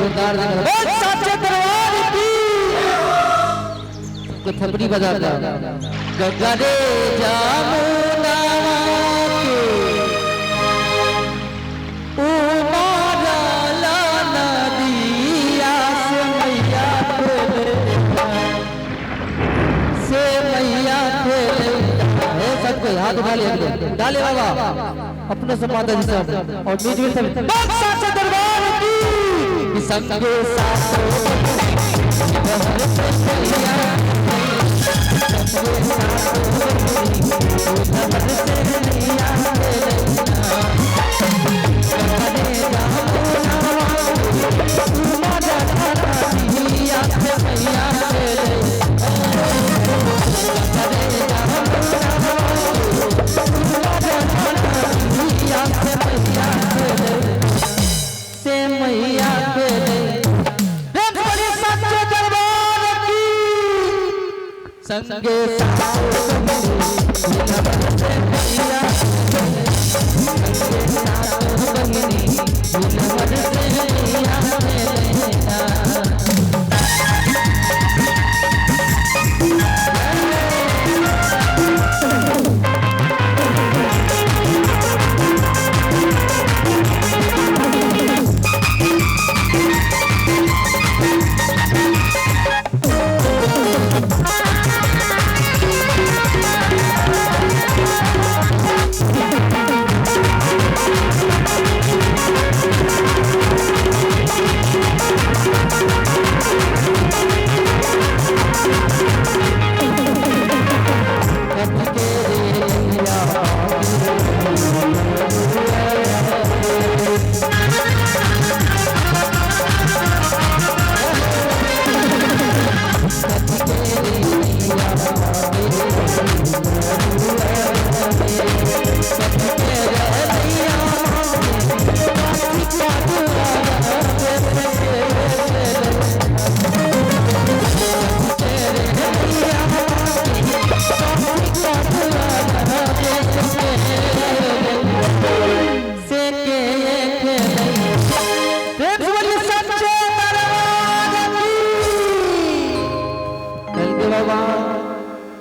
जोरदार बोल साचे दरबार की। सबको थपड़ी बजा दो। गंगा रे जामुना के उमारा लाना दिया से मैया खेले, से मैया खेले। सबको हाथ उठा ले, डाले बाबा अपने से माता जी सब और बीच में सब बोल साचे दरबार की। संगे साथो से मैया खेले। सच्चे दरबार की संगे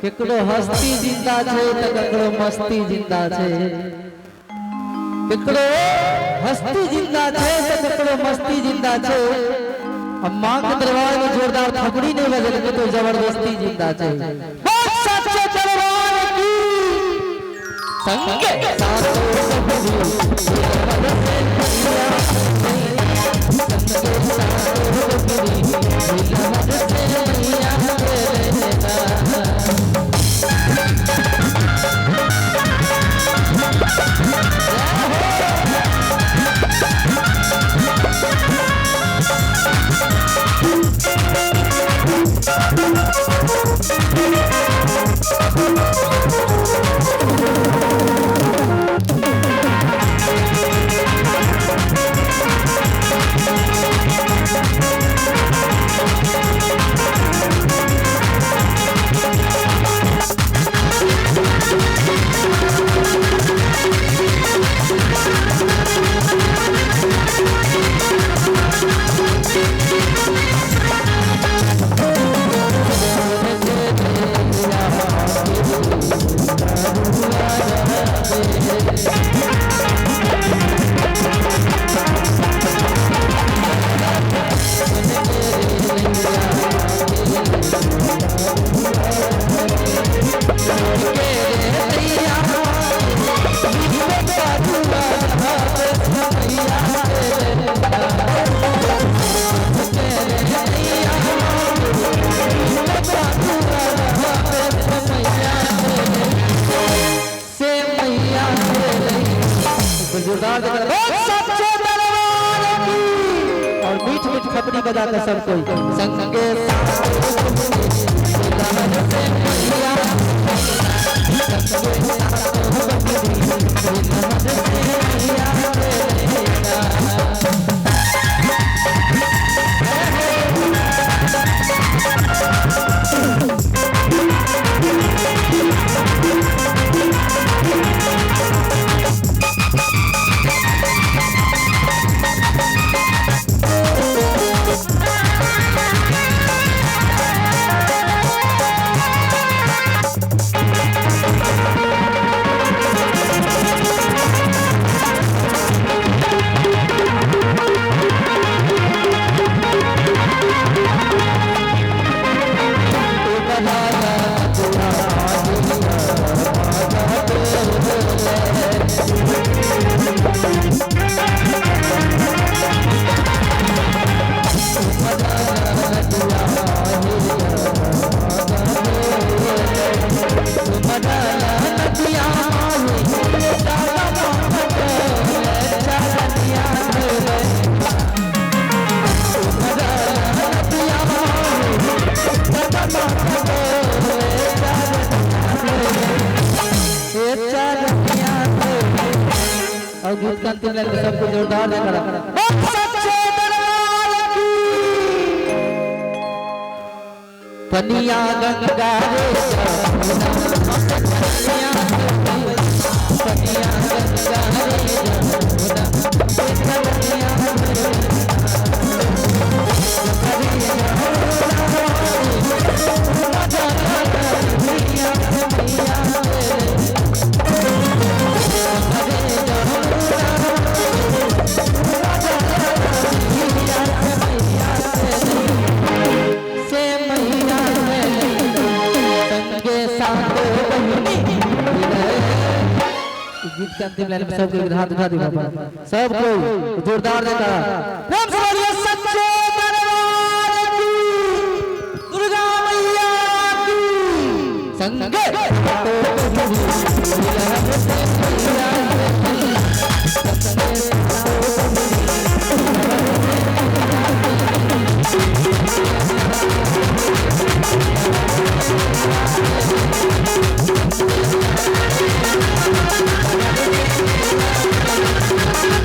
केकरो हस्ती जिंदा छे त केकरो मस्ती जिंदा छे, केकरो हस्ती जिंदा छे त केकरो मस्ती जिंदा छे। अब मां के दरबार में जोरदार थपड़ी नहीं बजल तो जबरदस्ती जिंदा छे। बोल सच्चे दरबार की संगे साथो और मीठ मीठ खपड़ी बजाकर सब कोई संगे We'll be right back. और गीत के अंतिम लाइन में सबको जोरदार जयकारा। बोल सच्चे दरबार की। पनिया गंगा रे जमुना, पनिया पनिया गंगा रे जमुना, पनिया से मैया संगे साथ बहिनी। गीत के अंतिम लाइन में सबको हाथ उठा दी बाबा, सबको जोरदार जयकारा। प्रेम से